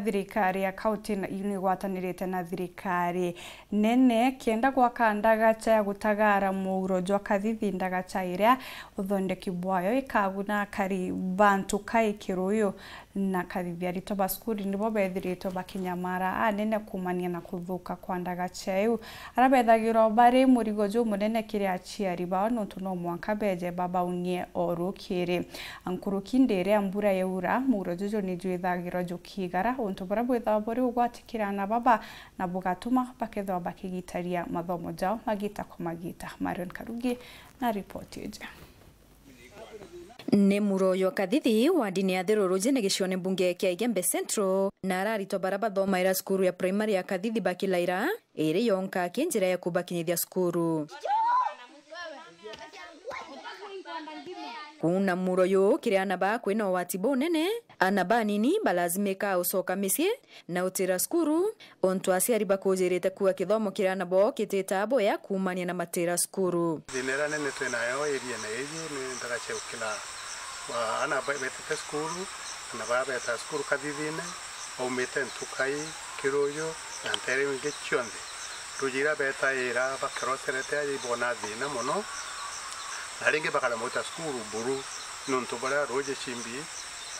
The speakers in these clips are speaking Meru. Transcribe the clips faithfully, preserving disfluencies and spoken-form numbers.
Thirikari ya kaunti na, ni igwatanirite na thirikari nene kenda gwaka ndagacha ya gutagara muuro jwa Kathithi, ndagacha iria uthondeki bwayo ikaguna akari ba Ntukai, Kiruyu na Kathithi. Aritwa ba cukuru nibo bethiritwe bakinyamara anene kuumania na kuthuka kwa ndagacha iu. Aria bethagirwa bari murigo jumunene kiri aciari bao, nontu no mwanka beje babaunie o rukiri. Nkuruki ndi iria mbura yaura, muuro juju ni jwithagirwa jukigara, untu buria bwithagwa buri ugwati kiri aana baba, na bugatuma bakethirwa bakigitaria mathomo jao magita kwa magita. Marion Karugi na ripoti iji. Ni muuro uyu wa Kathithi, wardini ya Thiru Rujine, gicione mbunge kia Igembe Central, na araritwa baria bathomaira cukuru ya primary ya Kathithi bakilaira, iri yonka ki njira ya kubakinyithia cukuru. Kuuna muuro uyu kiri aana baa kwina ugwati bunene, aana banini balazimika gucoka micii na utira cukuru, untu aciari bakujirite kuuga kithomo kiri aana bao kititaga buya kuumania na matira cukuru. Thina iria nene twi nayo area-ine iji ni ndagacha ya ukila wa aana ba-, betite cukuru, aana baa beta cukuru Kathithine, baumite Ntukai, Kiruyu, na nteere ingi cionthe. Ruuji iria betaira bakerocerete aja ibona thina mono, na ringi bakaremwa gwita cukuru buru, niuntu buria ruuji cimbi,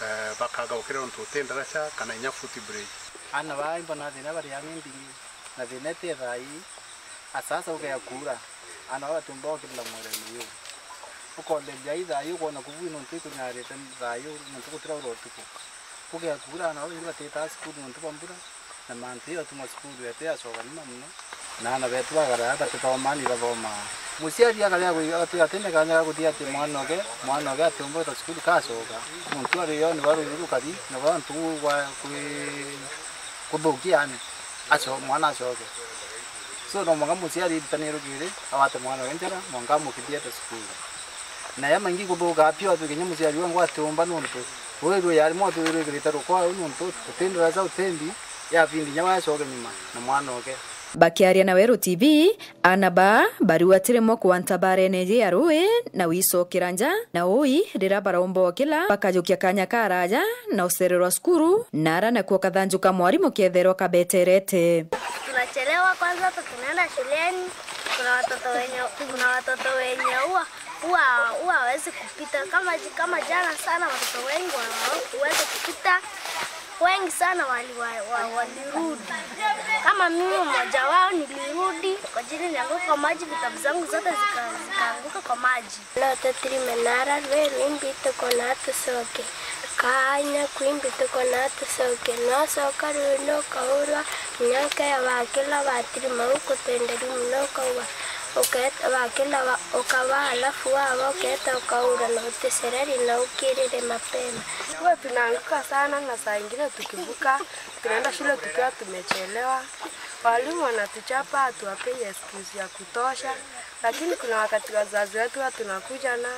eh, bakaga gukira untu uti ndaraca kana inya footbridge. Aana baa imbona thina bari ang'e ndingi, na thina iti thaa ii, asasa ugea kuura, aana baa batiumba gukirira mwerene uyu. Ukotheria ii thaa ii ukoona kubui niuntu ikunyarite thaa ii niuntu gutiraura utuku. Kugea kuura, aana bau baingi batitaa cukuru niuntu bwa mbura, na mantu iyo atuma cukuru yetu yacoka nyuma mono, na aana betu bagara batithomaa ni bathomaa. Muciari akaria gwi-, ati-, ati ni kanya ga kuthii ati mwana oke, mwana oke atiumba gwita cukuru kacoka. Muntu ari yo ni baruru rukari, na bwa ntugu gwa kwi-, kuthukia yani, aco-, mwana acoke. So, no mwanka muciari iritanirwe kiri, awate mwana oke njara, mwanka amukithie ete cukuru. Na ya maingi kuthuka pio, atwi kinya muciari wengwa atiumba nuntu rwiri rwi yari mwa twirwikirite rukwau nuntu uti ndaraca uti mbi, ya bindi inya wacoke nyuma na mwana oke. Bakiaria na Weru T V, aana baa bariu ati rimwe kwanta barene iji ya rui na wicokera nja, na ui riria baraumba ukila bakajukia kanya karaja na ucererwa cukuru, na ara nakuo kathanju ka mwarimu ketherwa kabeterete. Tunachelewa kwanza, hata tunaenda shuleni, kuna watoto wenye, kuna watoto wenye huwa, huwa, huwa hawezi kupita. Kama ji-, kama jana sana, watoto wengi wa-, hawakuweza kupita. Wengi sana wali-, wa-, wa-, walirudi. Kama mimi mmoja wao nilirudi, kwa ajili nilianguka kwa maji, vitabu zangu zote zika-, zikaanguka kwa maji. No tutirime nara rwi rwimbi tukona tucoke. Kaanya kwimbi tukona tucoke. Nwacoka rwi nukaurwa, nyoke ya wakila watirima ukutenderi muno ukauga, ukeeta wakila wa-, ukaba alafu waba ukeeta ukaura na uticereri na ukirire mapema. Huwa tunaanguka sana na saa ingine tukivuka, tunaenda shule tukiwa tumechelewa. Walimu wanatuchapa, hatuwapei excuse ya kutosha, lakini kuna wakati wazazi wetu huwa tunakuja nao,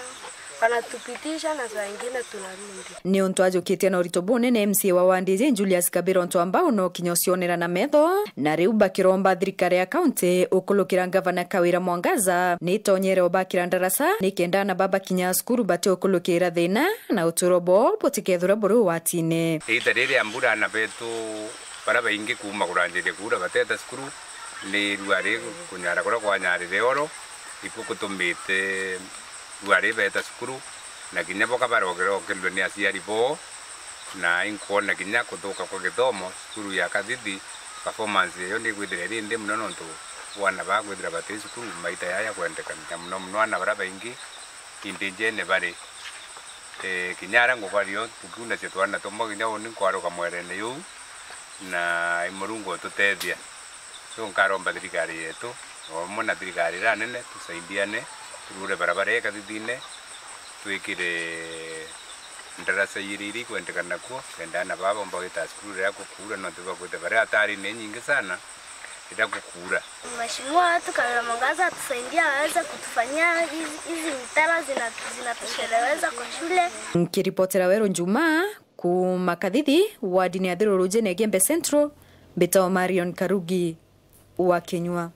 wanatupitisha na saa ingine tunarudi. Niuntu ajukitie na urito bunene, M C A wa wandi iji Julius Kabira Ntwambau no kinya ucionera na metho, na riu bakiromba thirikari ya kaunti ukulukira ngavana Kawira Mwangaza ni itonyere ubakira ndaraca, nikenda aana baba kinya cukuru bati ukulukira thina na uturo bwao butikethirwe buri ugwatine. Iita riri ria mbura, aana betu baria baingi kuuma kuranjiria kuura bateta cukuru, ni irua ri kunyara kuria kwanyarire oro, ikuo kutumite irua ri beta cukuru, na kinya bo kabarogerokirwe ni aciari boo, na inkwona kinya kuthuka kwa githomo cukuru ya Kathithi, performance yayo ni kwithira iri nthi mono nontu bwa aana baa kwithira bati cukuru maita yaya kwendekana, na mono mono aana baria baingi intinjene bari. Eh, kinya aria ngukario tukiunacia twana tumwe, kinya uni nkwaruka mwerene yuu, na i Murungu ututethia. So, nkaromba thirikari yetu, o amwe na thirikari iria nene, tusaidiane, turure barabara ii Kathithine, twikire ndaraca iiri iria ikwendekana kuo, kenda aana baa bomba gwita cukuru riria gukuura, nontu bakwite bari hatari ni nyingi sana riria gukuura. Mheshimiwa wetu Kawira Mwangaza atusaidie aweze kutufanyia hizi, hizi mitaro zina-, zinatosheleweza kwa shule. Nkiripotera Weru Njuma kuuma Kathithi, wardini ya Thiru Rujine, Igembe Central, mbitagwa Marion Karugi wa Kinyua.